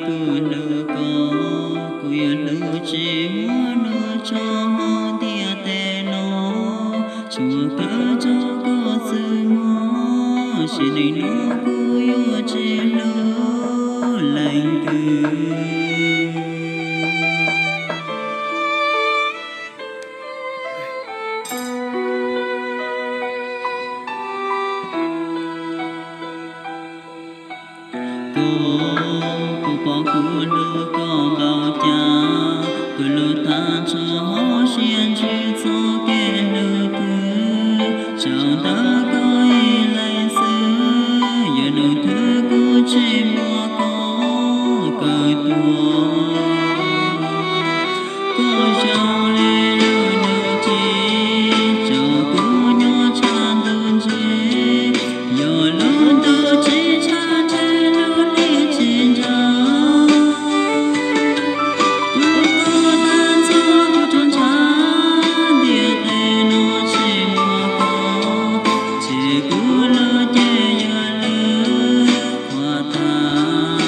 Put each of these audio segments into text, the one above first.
Kuv hlub koj, kuv yuav hlub tsis muaj lus tso hauv ntiaj teb no, tsuas kawm tso koj xwb mog, sim neej no kuv yuav tsis hlub leej twg. Koj puas pom kuv hlub koj npaum cas, kuv lub tag nrho hauv siab ntsws txoj kev hlub twg, tsaus ntuj koj ib leeg xwb, yog hnub twg kuv tsis muaj koj kawm tuag. Koj zoo li lub ntuj tsim, tsaus kuv nyob tshaj ntuj ntse, yog lub ntuj tsim tshaj ntshe lub hli tsis ntsag. Kuv koj tag nrho kuv rau ntshav, ntiaj teb no tsis muaj koj, ces kuv lub cev yuav lwj qhuav tag.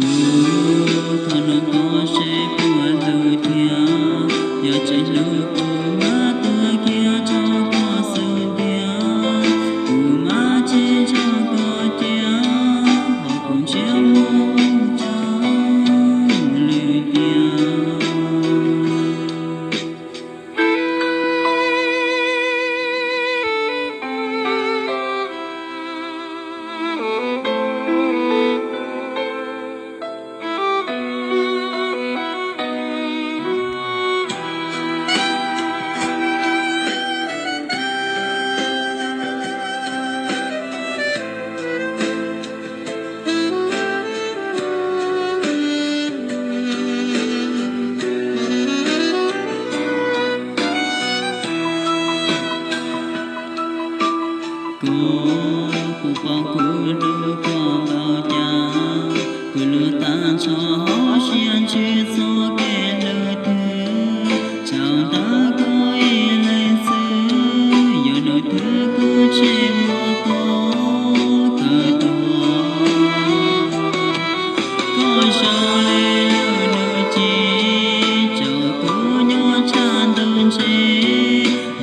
Kuv thov nug koj seb puas hlub thiab, yog tsis hlub kuv mam tuag kiag rau koj xub ntiag, kuv mam tsis nrog koj cia, hos kuv ntsiag mus tso lwm tiam. Koj puas pom kuv hlub koj npaum cas, kuv lub tag nrho hauv siab ntsws txoj kev hlub twg, tsaus ntuj koj ib leeg xwb, yog hnub twg kuv tsis muaj koj kawm tuag. Koj zoo li lub ntuj tsim, tsaus kuv nyob tshaj ntuj ntse,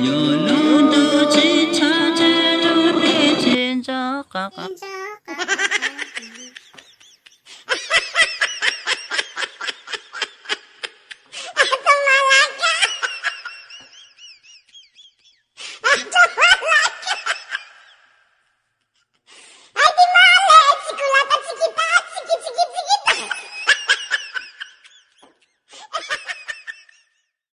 yog lub ntuj tsim tshaj ntshe lub hli tsis ntsag.